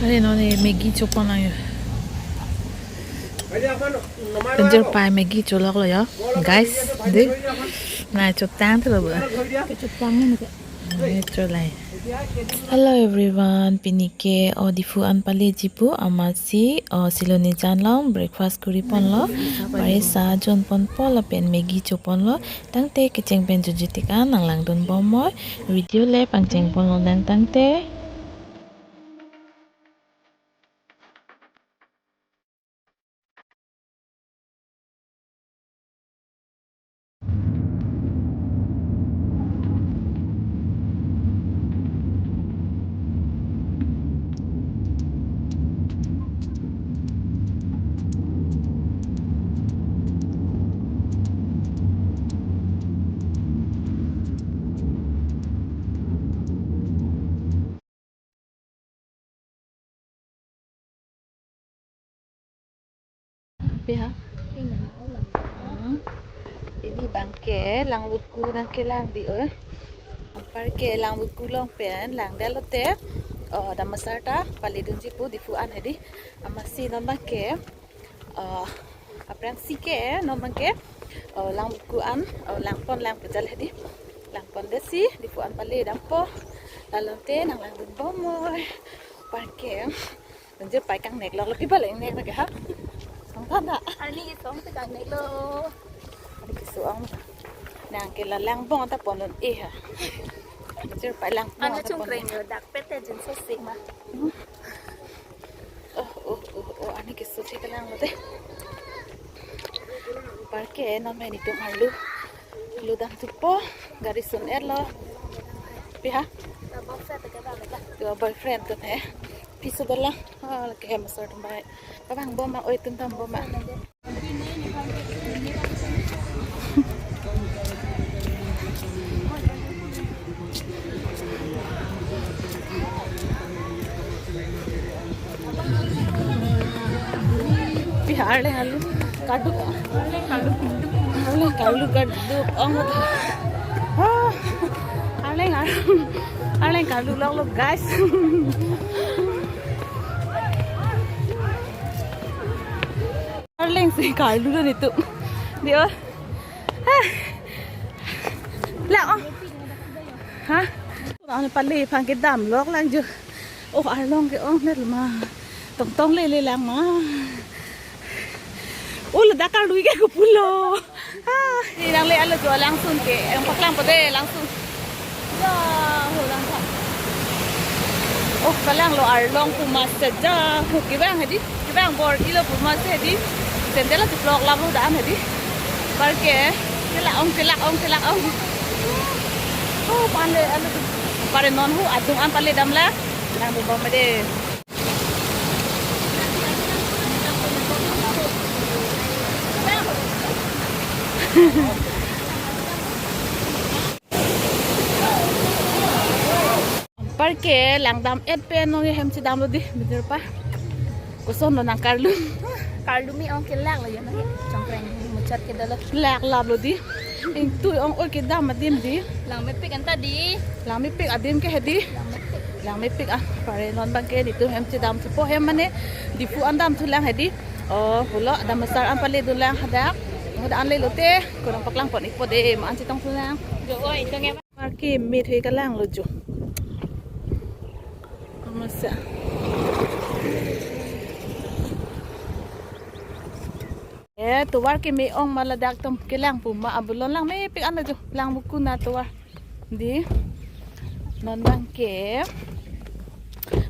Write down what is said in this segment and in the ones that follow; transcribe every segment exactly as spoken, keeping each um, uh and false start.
Are non ne Maggi chopon lang yo. Pinjirpai Maggi cholok lo yo. Guys, dei. Na chotang thelo ba. Kechotang ni ke. Cholai. Hello everyone, pini ke o Diphu an paleji pu amatsi o Siloni jan along breakfast kuri ponlo. Pare sa jon ponpo lapen Maggi chopon lo. Tangte kecheng pen jujutik an nang langdun bom moi. Video le pangcheng ponlo nang tangte. Pi ha? Hmm. Pini abang ke langvutku nangkelang dei oi. Anpar ke langvutku along pen langdetlo te. Oh, Damasar ta paledunji pu Diphu an hedi. Amatsi non abang ke, ah, aphrangsi ke non abang ke, ah, langvutku an, ah, langpon lang pejal hedi. Langpondetsi Diphu an pale dampo. Lalo te nang langdun bom moi. Anpar ke. Pinjirpai kangnek lok lo, pi ba le ingnek na ke ha? Song ta na. Arni keso-ong te kangnek lo. Arni keso-ong. Nang ke la lang bong ta pon un e ha. Pinjirpai lang bong. Ana ta pon. Chungkreng yo dak pete jin so sik ma. Oh, oh, oh, oh, arni keso si kelang lo te. Anpar ke non pen itum arlo. Lo dam thupo, gari sun-et lo. Pi ha? To boyfriend ko the. Piso dolang. Oh, lake hem sort bai. Kabang bom ma, oi tum tam bom ma. Pi ha arleng alu kaduk. Arleng alu kaduk ong. Ah, arleng alu, arleng alu lok lo guys. Arleng si alu lo nitu. Dei o. Ah. La ong. Ha? Ang pale aphan kedam lok lang jo. Oh, arlong ke-ong net ma. Tongtong lele lang ma. Oh, ladak karlui ke kopulo. Ha, ni nangle alo jo langsun ke. Nangpaklangpo dei langsun. Ya, ho lang tha. Oh, kalang lo arlong pu amatsi ja. Ho kevang hedi. Kevang bor-ilo pu amatsi hedi. Sandal achuplok lam lo dam hedi. Anpar ke, kelak ong, kelak ong, kelak ong. Oh, pale, alo. Pare non ho, adung an pale damlo. Nang bom ma dei. Anpar ke langdam-et pen non hem chedam lo dei, pinjirpai. Koson lo nang karlu. Karlu me-ong kelak lo ya na. Chongkreng muchot ke dolo. Lak lap lo dei. Ingtui ong oi kedam adim dei. Langmepik anta dei. Langmepik adim ke hedi. Langmepik. Langmepik ah. Pare non abang ke netum hem chedam thupo hem mane Diphu an dam thulang hedi. Oh, pulo Damasar an paledun lang hadak. Hadak an le lote. Ko nangpaklang pon-ikpo dei, ma-an chetong thulang. Jo oi, tong ya. Tovar keme thoi kelang lo jo. Amatsi. Eh, tovar keme-ong ma ladak atum kelang pu ma abulon langmepik an lo jo. Langvutku na tovar. Dei. Non abang ke.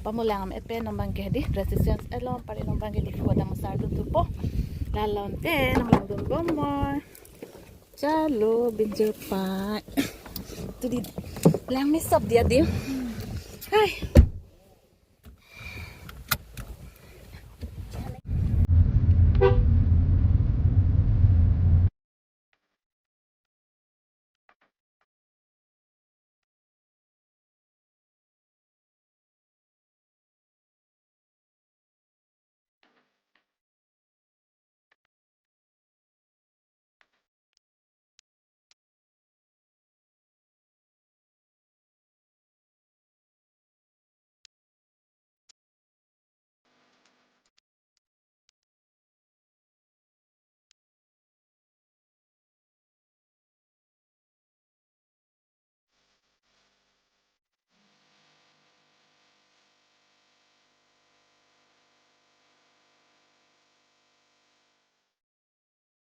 Pamulang am epe non abang ke dei. Dressing sense along pare non abang ke Diphu Damasar dun thupo. Lalo te nang langdun bom moi. Chalo, pinjirpai. Tu dei, langme sop dei adim. Hai.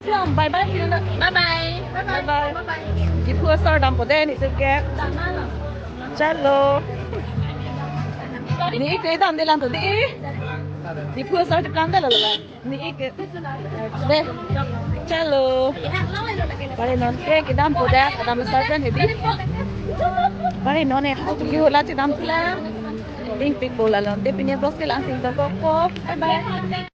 Bye bye. Bye bye. Bye bye. Bye bye. Diphu asar dampo dei neli ke. Chalo. Neli ke damde lang to dei. Diphu asar cheplang dei lo la. Neli ke. Dei. Chalo. Pare non ke kedampo dei, kedam asar pen hedi. Pare non e, hopi hala chedam thula. Dingpik bola lon. Dei pini vlog ke la-an si ingtonkokpo. Bye bye.